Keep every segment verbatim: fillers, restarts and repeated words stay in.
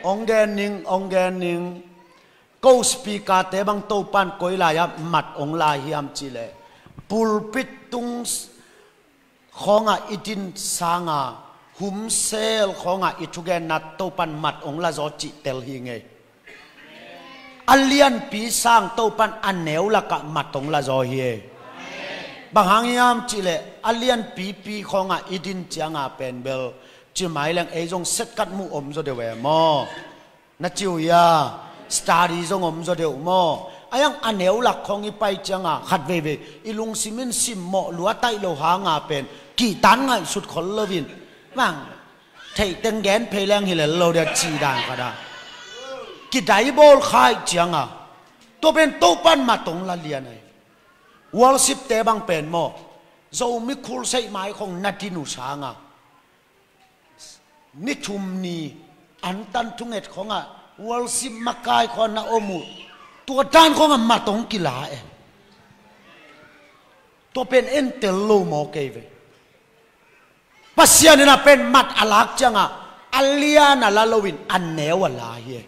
Ong gen ning, ong gen ning. Ko speaker te bang Topan koi lai-ah mat ong la hiam cihleh, pulpit tung khawngah i din sanga, humsel khawngah i thugenna Topan mat ong la zaw cih tel hi ngei. A lianpi sang Topan a neu lakah mat ong la zaw hi. Bang hang hiam cihleh, a lianpipi khawngah i din cianga pen bel, ci mai leng ei zong setkat muh om zaw deuh e maw? Na ci uh hia? Study zong om zaw deuh maw? A iang a neu lak khawng i pai cianga khat veivei i lungsim in simmawh lua taih lo hanga pen kihtan ngaihsut khol loin, bang, theih teng gen phei leng hi lel lo dia ci dan khat a, kidai bawl kha ih cianga, tua pen Topan mat ong la lian ahi. Worship te bang pen maw, Zomi Crusade mai khawng na din uh sanga, ni thum ni antan thunget khawngah worship makai khawng na om uh, tua dan khawngah mat ong kila e. Tua pen entel lo maw kei ve? Pasian in a pen mat a lak ciangah a lian a la loin a neu a la hi.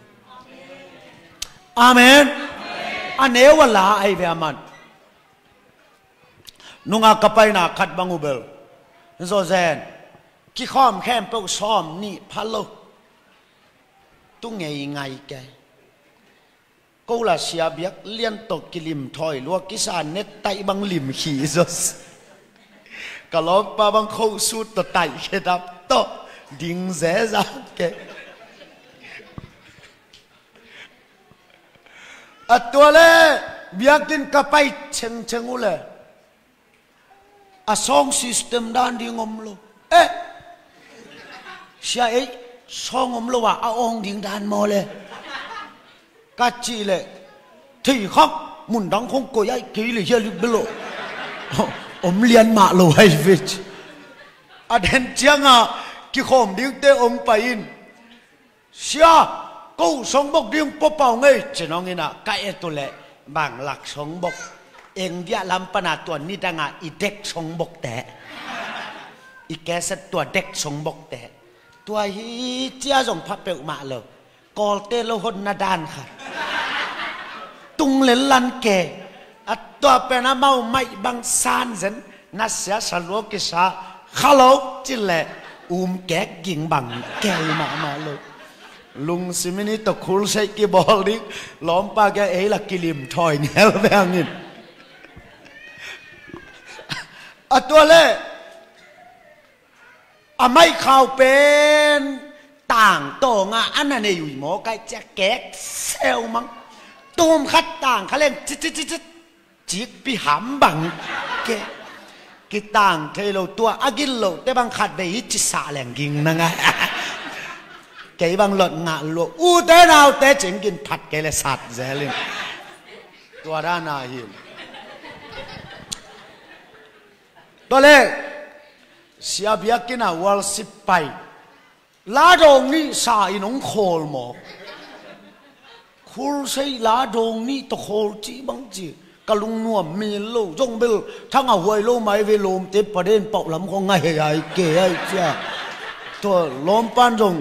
Amen. A neu a la ahi ve a man. Nunga ka paina khat bang uh bel, zawzen, kikhawm khempeuh sawm nih pha lo. Tu ngei ngai ke. Ko la sia biak lian tawh kilim thawi lua kisa net taih bang lim khi zos. Ka lawmpa bang khosut tawh taih khedap tawh ding zezak ke. A tua le biakinn ka pai chengcheng uh le, a sawng system dan ding om lo. Eh, sia ei, sawng om lo a, a awng ding dan maw le, ka cih leh, thei khak, mundang khong koi ai kei le hia lik belo. Om lian mah lo ai vech. A den cianga kikhawm dingte ong pai in, sia, ko songbok ding pawpaw ngei, ci nong ina ka et uh leh, bang lak songbok? Eng diah lam pana tua nidanga i dek songbokte, i keset tua dek songbokte. Tua hi cia zong pha peuhmah lo. Kawlte lo honna dan khat. Tung lel lan ke. A tua pen amau maih bang san zen. Na sia sa lua kisa kha lo cih leh, um kek ging bang kei mahmah lo. Lungsim in i tawh khulseih kibawl ding lawmpa kia ei la kilim thawi nial ve hangin. A tua le, a maihkhau pen tang tawnga a na nei uh hi maw, kai cia kek seu mang. Tum khat tang kha leng cit cit cit cit. Cikpi ham bang ke. Kitang thei lo, tua a gin lo te bang khat vei hi ci sah leng ging na ngai. Kei bang lot ngah lua, ute naute cing gin phat kei le sat zel in. Tua dan a hi. Tua le, sia biakinn a worship pai. La dawng nih sa in hong khawl maw? Khulseih la dawng nih tawh khawl cih bang ci. Ka lungnuam mil lo, zong bel thang a huai lo mai ve, lawmte paden pauh lam khong ngai hei ai ke ai cia. Tua lawmpan zong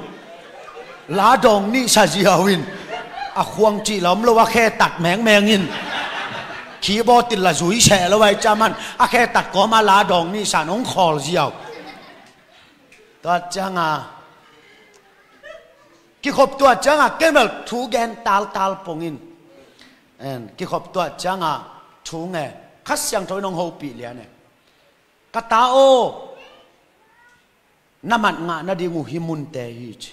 la dawng nih sa ziau in, a khuang cih lam lo a khe tat mengmeng in. Khi baw til la zui seh lo ai cia man, a khe tat kawma la dawng nih sa in hong khawl ziau. Tua cianga kikhop tua cianga kei bel thu gen taltal pongin. En, kikhop tua cianga thu nge, Kha Siangtho in hong hopih lian e. Ka ta aw, na mat ngah nading uh hi munte hi ci.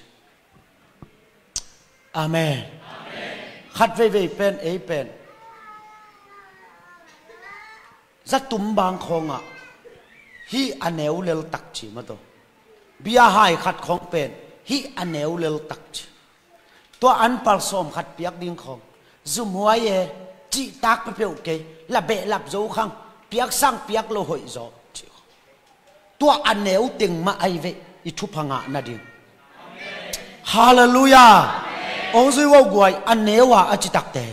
Amen. Khat veivei pen ei pen zatum bang khawngah hih a neu lel tak ci mataw. Bia hai khat khawng pen hih a neu lel tak ci. Tua an pal sawm khat piak ding khawng zumhuai e, cihtak pepeuh kei, la behlap zo khang, piaksang piak lo hoih zaw ci. Tua a neu teng mah ai ve i thupha ngah nading. Halleluiah. Ong zui uh guai, a neu a a citakte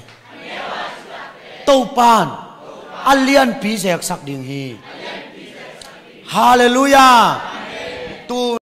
Topan a lianpi zeksak ding hi. Halleluiah. Tu